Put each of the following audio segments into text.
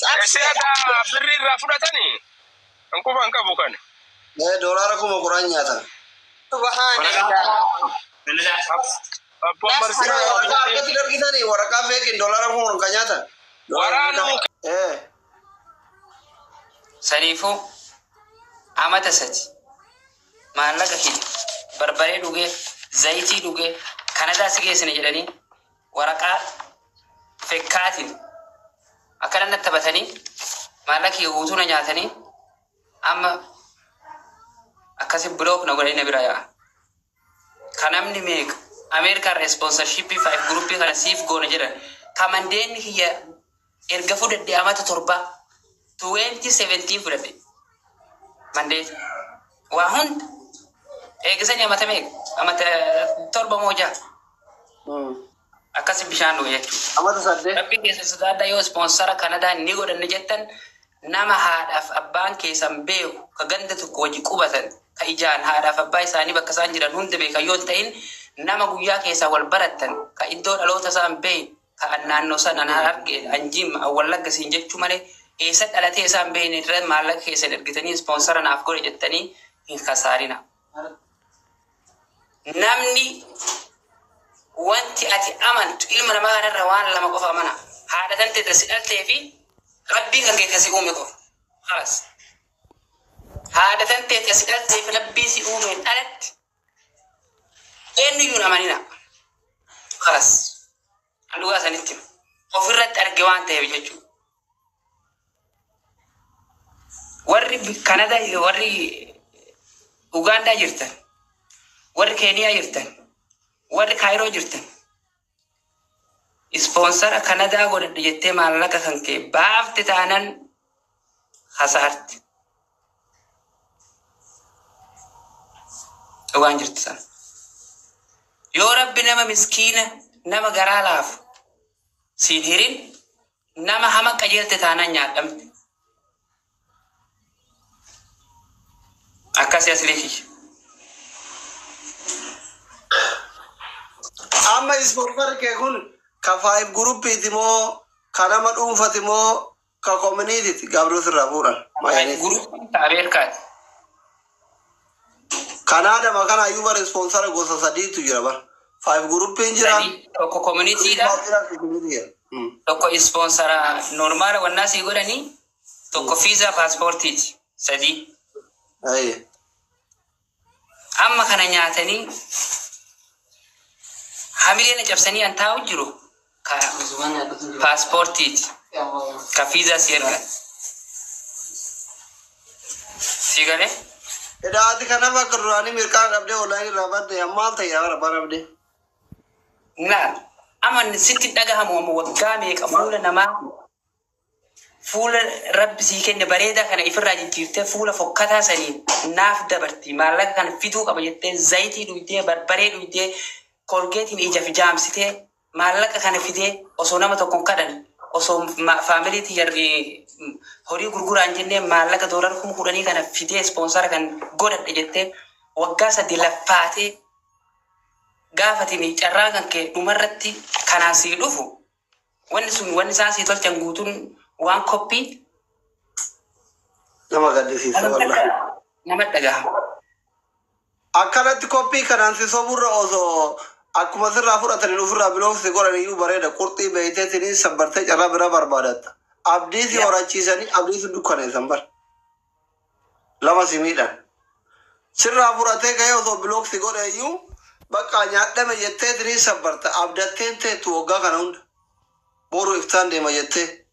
Si'ata birrii irraa fudhatanii an quba hin qabu kana. Ee doolaara 10,000 nyaatan. Subhaanallah. Abboon That's margaa haram. Waraqaa harkatti dargitanii waraqaa feekin doolaara 10,000 kan nyaatan. Waraanuu Ee. Saniifuu amata sadi maallaqa kiyya barbaree dhugee zayitii dhugee Kanadaa si geessina jedhanii waraqaa fekkaatiin akkana natti taphatanii maallaqa kiyya guutuu na nyaatanii amma akkasi block na godhanii na bira yaa'an. Ka namni meeqa Ameerikaa irra sponsorship five group kana siif goona jedhan ka mandeenni kiyya erga fudhadhe amata torbaa 2017 fudhadhe mandeeta waa hunda eegisanii amata meeqa amata torba moo jaha akkasi bishaan dhuge jechuudha. Amata saddeet. Rabbi keessan sodaadhaa yoo ispoonsara Kanadaa ni godhanne jettan nama haadhaaf abbaan keessan beeku ka ganda tokko wajji qubatan ka ijaan haadhaaf abbaa isaanii bakka isaan jiran hunda beekan yoo hin ta'in nama guyyaa keessaa wal barattan ka iddoo dhaloota isaa hin beekne ka an naannoo san an hararge an jimma an wallagga siin jechuu malee eessa dhalatee isaa hin beekne irra maallaqa keessan ergitanii ispoonsara naaf godhe jettanii hin kasaarina. Namni wanti ati amantu ilma namaa kanarra waan lama qofa amana. Haadha tante ta si dhaltee fi Rabbii kan kee ka si uume qofa. Khalas. Haadha tantee ta si dhaltee fi Rabbii si uumeen alatti eenyuyyuu hin amanina. Khalas. An dhugaa sanitti hima. Ofirratti arge waan ta'eef jechuudha. Warri Kanada warri Ugaandaa jirtan, warri Keeniyaa jirtan, warri Kaayiroo jirtan, ispoonsara Kanadaa godhadhe jettee maallaqa kan kee baafte taanan hasaarte. Dhugaan jirtu sana. Yoo Rabbi nama miskiina, nama garaa laafu siin hirin, nama hama qajeelte taanaan nyaadhamte. Akkasi aslii kiyya. Amma ispoonsarri kee kun ka five groupiiti moo ka nama dhuunfati moo ka community Gabriel sirraa fuudhan. Five Mayaniis. groupiin ta Ameerikaati. Kanaadama kana iyyuu bara ispoonsara gosa sadiitu jira bara. Five groupiin jira. Sadii tokko community dha. Jira, community jira. Tokko ispoonsara normaala wannaa sii godhanii tokko fiizaa paaspoortiiti. Sadii. Aye. Amma kana nyaatanii hamilee na cabsanii an taa'u jiru ka paaspoortiiti. Ka fiizaa si ergan. Sii galee? Edaa ati kanaaf akka duraanii mirqaan dhabdee online irraa badde maal ta'e yaa bara dhabdee. Laal amma sitti dhagahamu amma waggaa meeqa fuula namaa fuula rabbi sii kenne bareedaa kana ifirraa jijjiirtee fuula fokkataa saniin naaf dabarti maallaqa kana fiduu qaba jettee zayitii dhuydee barbaree dhuydee kolgeetiin ija fi jaamsitee maallaqa kana fidee osoo nama tokko hin kadhanne osoo faamilii tiyya horii gurguraa hin jennee maallaqa doolara 10,000 kana fidee ispoonsara kan godhadhe jettee waggaa sadi laffaatee gaafatini carraa kan kee dhumarratti kanaan sii dhufu wanni sun wanni isaan sii tolchan guutuun waan koppii Nama gaddisiisa wallahi. Nama dhagahama. Akkanatti koppii kanaan si soburra osoo akkuma sirraa fudhataniin ofirraa block si godhan iyyuu bareeda. Qurxii beeyteetiniin sabbartee carraa biraa barbaadatta. Abdii si horachiisanii abdii si dukkaneessan bar. Lama si miidhan. Sirraa fudhatee ka'ee osoo block si godhe iyyuu bakka nyaadhame jetteetiniin sabbarta. Abdatteen teettu waggaa kana hunda. Boru iftaan deema jettee.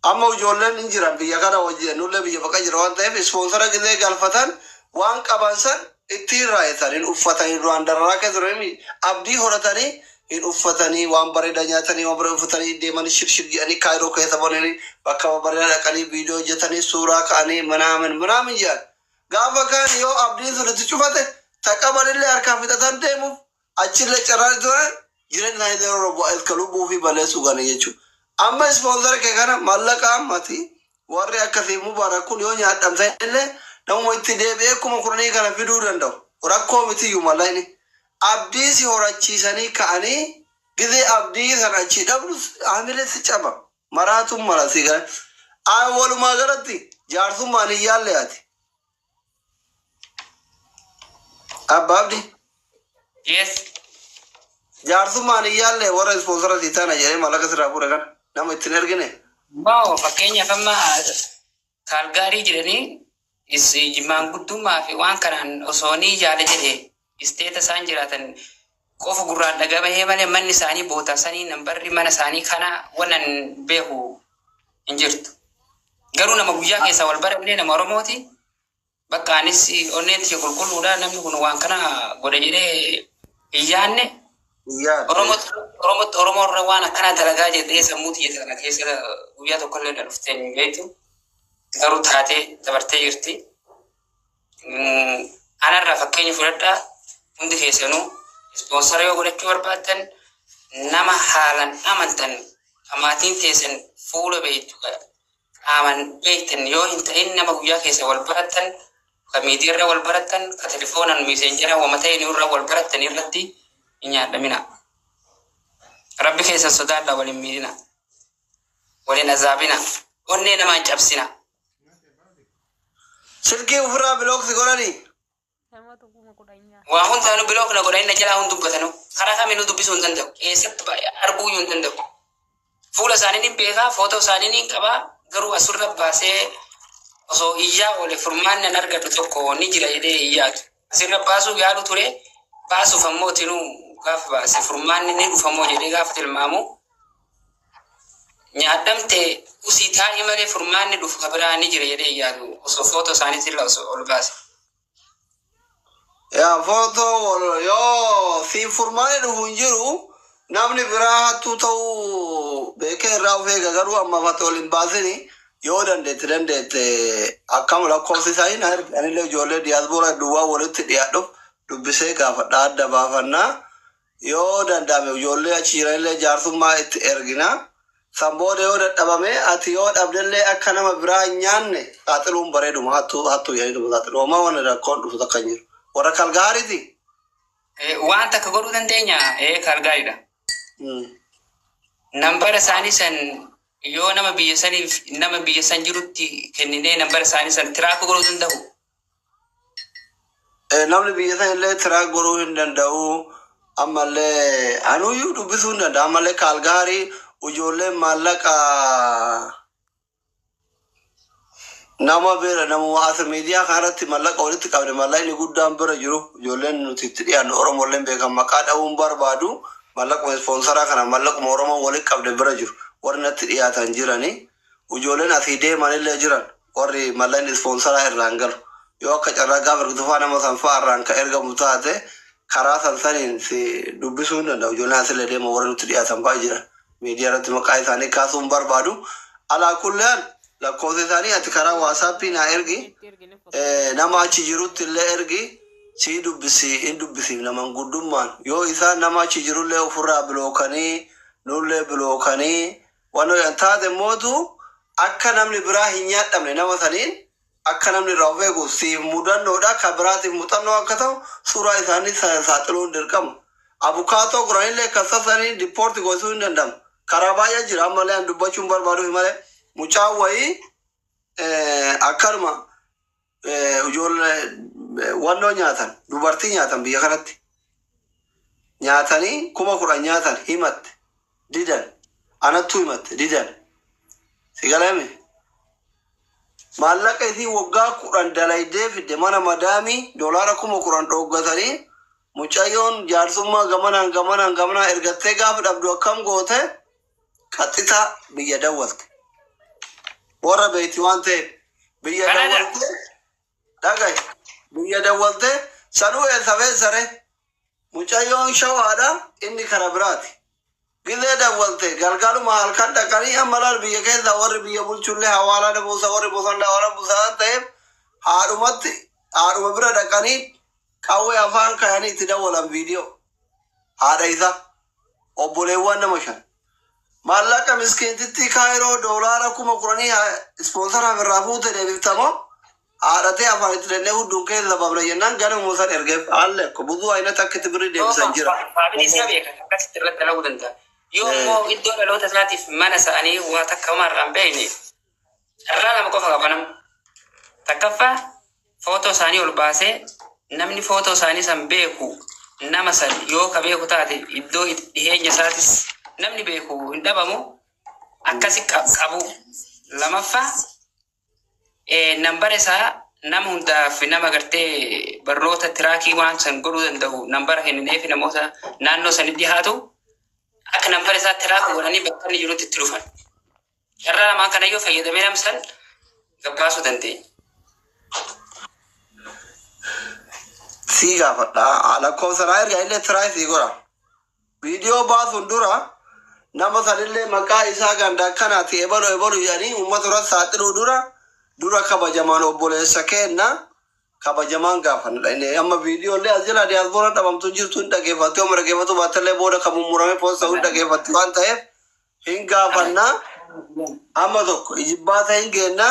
Amma ijoolleen hin jiran biyya kana hojii nullee biyya baqa jira waan ta'eef ispoonsara gizee galfatan waan qaban san ittiin raayatan hin uffatanii duraan dararaa keessa turanii abdii horatanii hin uffatanii waan bareedaa nyaatanii waan bareedaa uffatanii deemanii shirshir jedhanii kaayiroo keessa bananii bakka bareedaa dhaqanii viidiyoo hojjetanii suuraa ka'anii manaamin manaamin jedhan. Gaafa kaan yoo abdiin sun itti cufate taqabanillee harkaan fixatan deemuuf Achillee carraan itti horan jireenya isaanii zeeroo bu'a iska lubbuu fi balleessuu gane jechuudha. Amma ispoonsara kee kana mallaqa ammati warri akkasii Mubaarak kun yoo nyaadhamtan illee namuma itti deebi'ee 10,000 kana fiduu danda'u. Rakkoo mitiyyuu mallaqni. Abdii si horachiisanii ka'anii gizee abdii sana achii dhabdu hamilee si caba. Maraatuun mara si gale. Walumaa galatti jaarsummaan hin yaalle ati. Abba Abdi. Yes. Jaarsummaan hin yaalle warra ispoonsara sii taana jedhee maallaqa sirraa fuudhe kana nama ittiin ergine. Moo fakkeenyaaf amma Kaalgaarii jedhanii maanguddummaa fi waan kanaan osoo ni yaale jedhe, isteeta isaan jiraatan qofa gurraan dhagamee malee manni isaanii boota sanii, nambarri mana isaanii kana wannan beeku hin jirtu. Garuu nama guyyaa keessa wal baramne, nama Oromooti. Bakka anis onneen tiyya qulqulluudha, namni kun waan kana godhe jedhee hin yaanne. Yaadde. Oromootti Oromoo irra waan akkanaa dalagaa jedhee sammuu tiyya kana keessa guyyaa tokkollee na dhuftee hin beektu. Garuu taatee dabartee jirti. Anarraa fakkeenya fudhadhaa, hundi keessanuu ispoonsara yoo godhachuu barbaaddan, nama haalan amantan, maatiin teessan fuula beektu, qaaman beektan yoo hin ta'in, nama guyyaa keessa wal barattan, ka miidiyaa wal barattan, ka telefoonan Messenger wama ta'in irra wal barattan irratti hin nyaadhamina. Rabbi keessan sodaadhaa, waliin miidhina. Waliin azaabina. Onnee namaa hin cabsina. Silkii ofirraa block si godhanii. Waa hundaanuu block na godhanii na jalaa hun dubbatanu. Karaa kamiinuu dubbisuu hin danda'u. Eessatti arguu hin danda'u. Fuula isaanii ni beekaa, footoo isaanii ni qabaa. Garuu asurra baasee osoo iyyaa oole furmaanni an argadhu tokko ni jira jedhee iyyaatu. Asirra baasuu yaalu ture. Baasuuf ammoo tinuu gaafa baase furmaanni ni dhufamoo jedhee gaafa tilmaamu, nyaadhamte usii taa'ii malee furmaanni dhufu ka biraa ni jira jedhee yaadu osoo footoo isaanii sirra osoo ol baase. Yaa, footoo wal yoo si furmaanni dhufu hin jiru, namni biraa hattuu ta'uu beekee irraa of eega. Garuu amma fate ol hin baasini. Yoo dandeette akkam lakkoofsi isaanii na ergi. Anillee ijoollee diyaaspoora duwwaa walitti dhiyaadhuuf dubbisee gaafadha, adda baafannaa. Yoo danda'ame ijoollee achi jiranillee jaarsummaa itti ergina. San booda yoo dadhabame, ati yoo dhabdellee akka nama biraa hin nyaanne saaxiluun bareeduma. Hattuu hattuu jedhanii saaxilu. Homaa waan rakkoon dhufu takka hin jiru. Warra Kalgaariiti. Waan takka godhuu dandeenya, Kalgaariidha. Nambara isaanii san yoo nama biyya saniif, nama biyya san jirutti kenninee, nambara isaanii san track godhuu danda'u. Namni biyya san illee track godhuu hin danda'u. Ammallee anuyyuu dubbisuu hin danda'a. Ammallee Kaalgaarii ijoolleen maallaqa nama bira, namuma as miidiyaa kanarratti maallaqa walitti qabne, maallaqni guddaan bira jiru, ijoolleen nuti itti dhiyaannu Oromolleen beekan, maqaa dha'uun barbaadu, maallaquma ispoonsaraa kana, maallaquma Oromoo walitti qabne bira jiru warri natti dhiyaatan jirani. Ijoolleen asii deemanillee jiran, warri maallaqni ispoonsaraa irraan galu, yoo akka carraa gaafa ergitufaa nama san fa'aa irraan ka ergamu taate, karaa san saniin si dubbisuu hin danda'u. Ijoolleen asillee deema, warri nutti dhiyaatan baay'ee jiran, miidiyaa irratti maqaa isaanii kaasuun barbaadu. Alaa kulleen lakkoofsa isaanii ati karaa WhatsAppii naa ergi. Nama achi jirutti illee ergi, sii dubbisi, hin dubbisiif. Naman guddummaan yoo isaan nama achi jirullee ofirraa bilookanii, nullee bilookanii waan hojjan taate mootu, akka namni biraa hin nyaadhamne, nama saniin akka namni irraa of eegu, siif mudannoodha, ka biraatiif muuxannoo akka ta'u suuraa isaanii saaxiluun dirqama. Abukaatoo godhanillee kassasanii deport gochuu hin danda'amu. Karaa baay'ee jira, ammallee an dubbachuun barbaaduuf malee, mucaan wayii akkanuma ijoollee wannoo nyaatan, dubartii nyaatan, biyya kanatti nyaatanii 10,000 nyaatan, himatte, didan. Anattuu himatte, didan. Si galame, maallaqa isii waggaa 10 dalaydee fidde mana madaamii doolaara 10,000 dhooggatanii, mucayyoon jaarsummaa gamanaan gamanaan gamanaan ergattee gaafa dhabdu akkam goote? Qaxxitaa biyya dawwalte. Warra beeyti waan ta'eef biyya dawwalte. Dhagaye, biyya dawwalte sanuu eessa feessare? Mucayyoon Shawaadha, inni kara biraati. Gizee dawwalte galgaluma halkan dhaqanii, amma laal, biyya keessa warri biyya bulchullee hawaalaa buusa, warri bosonaa warra buusa waan ta'eef, haadhumatti, haadhuma bira dhaqanii qawwee afaan kayanii itti dawwalan viidiyoo. Haadha isaa, obboleewwan nama shan. Maallaqa miskiintitti Kaayiroo doolaara 10,000 ispoonsaraaf irraa fuute deebiftamoo haadhatee afaan itti danda'e hudduun keessa babna jennaan ganama san ergeef haalli akka buzuu aynat akka itti birrii deebisan jira. Family isaa beekan akkasitti irratti dalaguu danda'a. Yoo immoo iddoo dhaloota isaatiif mana isaanii waa takka homaa irraa hin beekne. qofa qaba namni. Takkaffaa, footoo isaanii ol baasee namni footoo isaanii san beeku, nama san yoo ka beeku taate, iddoo dhiheenya isaatis namni beeku hin dhabamu, akkasi qabu. Lamaffaa, nambara isaa nama hundaaf, nama gartee barnoota track waan san godhuu danda'u, nambara kennineef, namoota naannoo sanitti dhihaatu akka nambara isaa track godhanii bakka inni jirutti itti dhufan. Carraa lamaan kana yoo fayyadamee nam san gabbaasuu dandeenya. Sii gaafadha. Lakkoofsa naa ergaa, illee try sii godha. Viidiyoo baasuun dura nama sanillee maqaa isaa ganda akkanaati, ebalu ebalu jedhanii uummata irratti saaxiluu dura kabajamaan obboleessa keenna kabajamaan gaafannadha. Inni amma viidiyoo illee as jala diyaaspoora dhabamtu jirtu hin dhageeffatti, yoo dhageeffatu baattellee booda kan mummurame post ta'uu hin dhageeffatti waan ta'eef hin gaafannaa. Amma tokko ijibbaata hin geenna,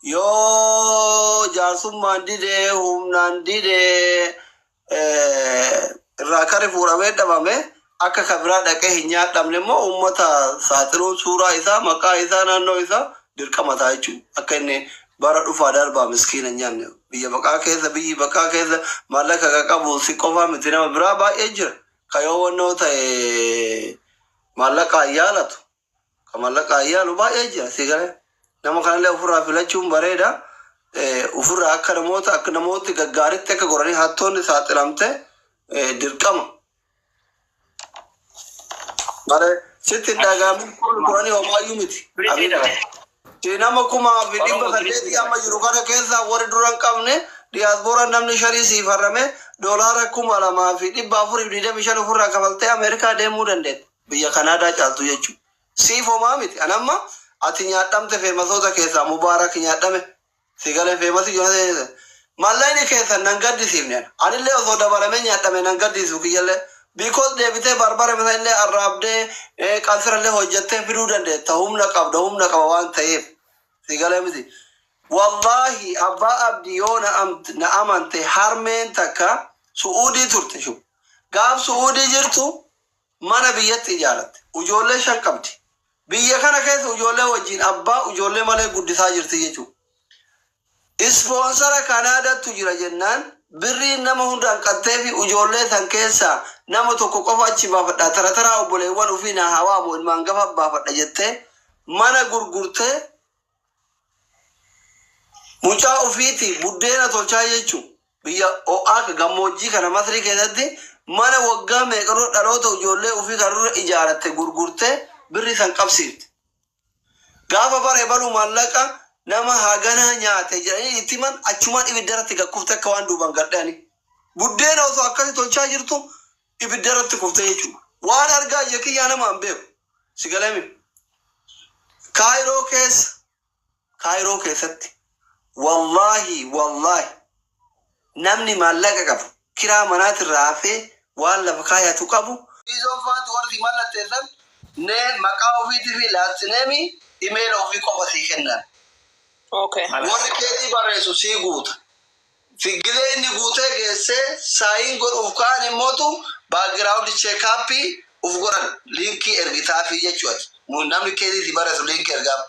yoo jaarsummaan didee, humnaan didee, irraa kari fuudhamee dhabame, akka kabiraa dhaqee hin nyaadhamne immoo uummata saaxiluun suuraa isaa, maqaa isaa, naannoo isaa dirqama ta'a jechuudha. Akka inni bara dhufaa darbaa miskiina hin nyaanne, biyya baqaa keessa, biyyi baqaa keessa maallaqa ka qabu si qofaa miti, nama biraa baay'ee jira. Ka yoo wannoo ta'e maallaqa yaalatu, ka maallaqa yaalu baay'ee jira, si galee. Nama kanallee ofirraa filachuun bareeda. Ofirraa akka namoota, akka namooti gaggaaritti akka goranii hattoonni saaxilamte dirqama. Malee sitti hin dhaga'amin, 10,000 homaayyuu miti. Nama 1800 amma jiru kana keessaa warri dura hin qabne, diyaaspooraan namni shanii siif harrame, doolaara 2425 ofirraa kafaltee Ameerikaa deemuu dandeetta. Biyya Kanaadaa caaltu jechuudha. Siif homaa miti. Anamma ati nyaadhamte, famousoota keessaa Mubaarak nyaadhame. Si galee, famous ijoollee mallaqni keessan nan gaddisiifne. Anillee osoo dabalamee nyaadhame nan gaddisiisu kiyyallee. Because deebitee barbare misa illee arraabdee qansirallee hojjettee fiduu dandeetta. Humna qabda, humna qaba waan ta'eef. Si galee miti. Wallaahi, abbaa abdii, yoo na amante, harmeen takka Su'uudii turte shu. Gaaf Su'uudii jirtu mana biyyatti ijaaratte. Ijoollee shan qabdi. Biyya kana keessa ijoollee wajjin abbaa ijoollee malee guddisaa jirti jechuudha. Sponsor Kanaadaattu jira jennaan, birriin nama hundaan qattee fi ijoollee san keessaa nama tokko qofa achi baafadha, tara taraa obboleewwan ofii na hawaamu, ilmaan gafa baafadha jettee mana gurgurtee mucaa ofiiti buddeena tolchaa jechuun, biyya ho'aa gammoojjii kana Masrii keessatti mana waggaa meeqa dura dhaloota ijoollee ofii kan dura ijaaratte gurgurtee birrii san qabsiifte. Gaafa bara ebaluu maallaqa nama haganaa nyaate jedhanii itti himan, achumaan ibidda irratti gakkufte akka waan duuban gadhani. Buddeena osoo akkasi tolchaa jirtu ibidda irratti kufte jechuudha. Waan argaa ija kiyyaa nama hin beeku. Si galame. Kaayiroo keessa, Kaayiroo keessatti, wallaahi wallaahi, namni maallaqa qabu kiraa manaatirraa hafee waan lafa kaayatu qabu. Izoon faanti warri si mallatteessan nee maqaa ofiitii fi last name, email ofii qofa sii kennan. Warri keetii barreessu sii guuta. Figilee inni guutee geessee sign godhuuf kaan immootu background checkup uf godhan, link ergitaafii jechuudha. Namni keetii si barreessu link ergaaf.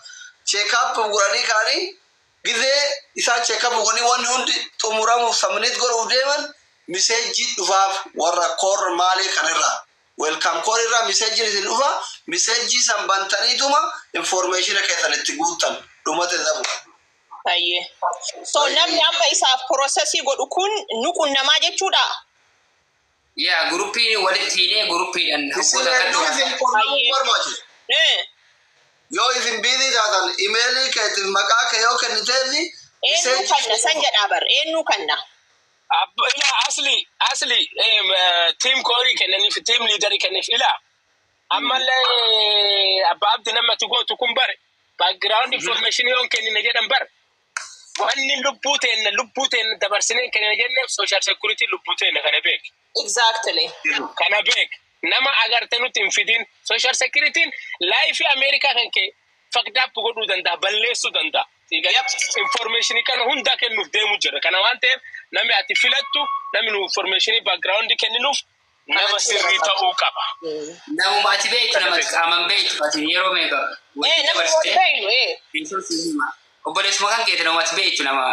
Checkup godhanii kaanii gizee isaan checkup godhanii wanni hundi xumuramuuf submit godhuuf deeman, message dhufaaf warra koor maalii kanarraa. Welcome Corps irraa messageiin isin dhufa, message san bantaniituma information keessan itti guuttan, dhumate zabu. Baay'ee. So namni amma isaaf process godhu kun nu qunnamaa jechuudha. Yaa, groupiin walitti hidhee groupiidhaan Isin hoggota akka hedduu isin qunnamuu barbaachisu. Yoo isin busy taatan, email keetiif maqaa kee yoo kenniteefi Eenyu kanna san jedhaa bar, eenyu kanna. Ila asli asli team koorii kennaniif, team leader kenniif. Ila ammallee abbaa abdi nama gootu kun bare background information yoon kennine jedhan bar, wanni lubbuu teenna dabarsinee kennine jenneef social security lubbuu teenna kana beek. Kana beek, nama agarte nutti hin fidin. Social security life Ameerikaa kan kee fucked up godhuu danda'a, balleessuu danda'a. Information kana hundaa kennuuf deemu jira. Kana waan ta'eef namni ati filattu, namni nu information background kenninuuf, nama sirrii ta'uu qaba. Namuma ati beektu, nama qaaman beektu, ati yeroo meeqa Namni wal waliin dabarsitee beeynu. Beeksisa si hima. Obboleessuma kan keeti namatti beektu nama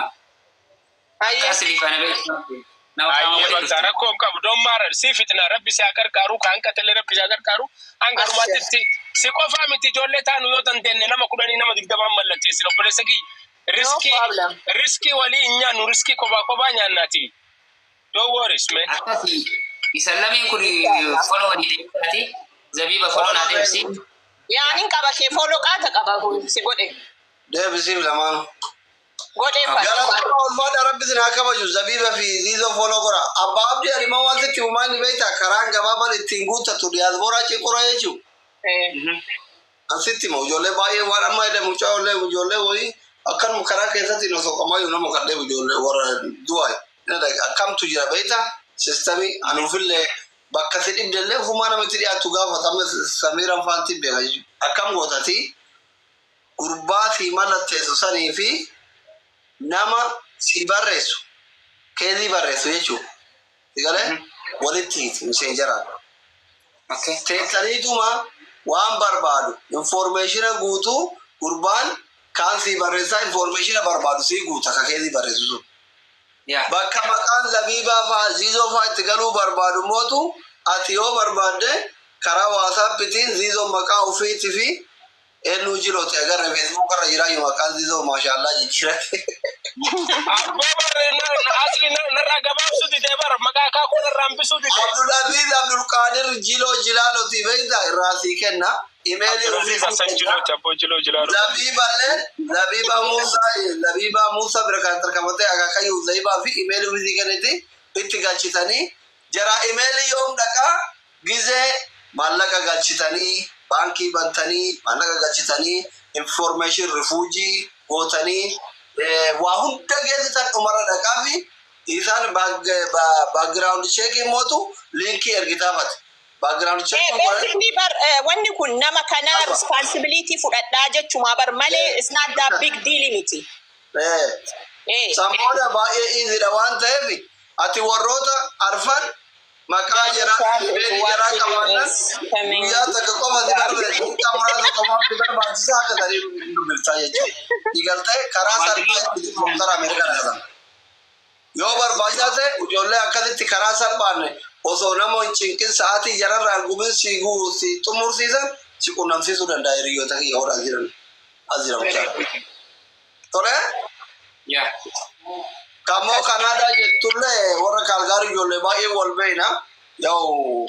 akka asii faana beektu. Nama qaama Ayyee walitti bakka dhuftu. rakkoo hin qabu. Don't matter. Si fitna rabbi si haa gargaaru kaan qatallee rabbi si haa gargaaru. Hanga dhumaatti si qofaa miti ijoollee taanu yoo dandeenye nama 10 nama 20 mallatteessina obboleessa kiyya. Riskii problem. Riskii walii hin nyaannu, riskii kophaa kophaa nyaannaati. Don't worry, man. Akkasii isan lameen kun follow walii deemsaati. Zabiiba follow naa deemsi. Yaanin qaba kee follow qaata qaba si godhe. Deebisiif lamaan. Godhee Galatooma, ulfaadha, rabbi isin haa kabaju. Zabiiba fi Ziizoo follow godha. Abbaa Abdii, ani maa waan sitti himu ni beektaa? Karaan gabaabaan ittiin guuttatu diyaasporaa cinqura jechuudha. An sitti himu, ijoollee baay'ee waan amma jedhamu mucaa ijoollee wayii akkanuma karaa keessatti hin osoo qamaayyuu nama kadheef ijoollee warra du'aa. Akkamtu jira beektaa? Sistamii ani ofillee bakka si dhibdellee ofumaa namatti dhiyaatu gaafatama Samiiraan faanti beeka jechuudha. Akkam gootati gurbaa si mallatteessu sanii fi nama si barreessu keezii barreessu jechuudha. Sigalee walitti hiiti miseenjaraa. Teessaniituma waan barbaadu information guutuu gurbaan kaan si barreessaa information barbaadu si guuta ka keezii barreessu sun. Bakka maqaan Zabiibaa fa'aa Ziizoo fa'aa itti galuu barbaadu mootu ati yoo barbaadde karaa WhatsAppitiin Ziizoo maqaa ofiitii fi eenyu jirooti agarre Facebook irra jiraayyuu maqaan Ziizoo maashaallaa jijjiirate. Abbaa barre asli narraa gabaabsuu didee bara maqaa akaakuu narraa hambisuu didee. Abdulaziz Abdulqaadir Jiloo Jilaaloti beektaa irraa sii kenna. Imeelii ofii Abdulaziz sii Hassan kenna. Jiloo Abboo Jiloo Jilaaloo. Zabiiballee Zabiiba Musa Zabiiba Musa bira kan tarkaanfatee akaakayyuu Zabiibaa fi imeelii ofii sii kenniti itti galchitanii jara imeelii yoom dhaqaa gizee maallaqa galchitanii baankii bantanii maallaqa galchitanii information refugee gootanii waa hunda geessitan dhumarra dhaqaa fi isaan background check mootu linkii ergitaafate. Background check Basically bar wanni kun nama kanaa responsibility fudhadhaa jechuma bar malee it's not that big deal miti. Sammoota baay'ee easy dha waan ta'eef ati warroota arfan maqaa jaraa imeelii jaraa qabaannan guyyaa takka qofa si barbaachisa muraasa qofaaf si barbaachisa akka ta'e dubbiftaa jechuudha. Digaltee karaa salphaa itti kompiitara Ameerikaa dhaqatan. Yoo barbaachisaa ta'e ijoollee akkasitti karaa salphaan osoo nama hin cinqin sa'aatii jararraan gubin si guu si xumursiisan si qunnamsiisuu danda'a hiriyoota kiyya warra as jiran as jiran mucaa. Tole? Yaa. Kammoo Kanaadaa jettullee warra Kaalgaarii ijoollee baay'ee wal beekna. Yaa'u.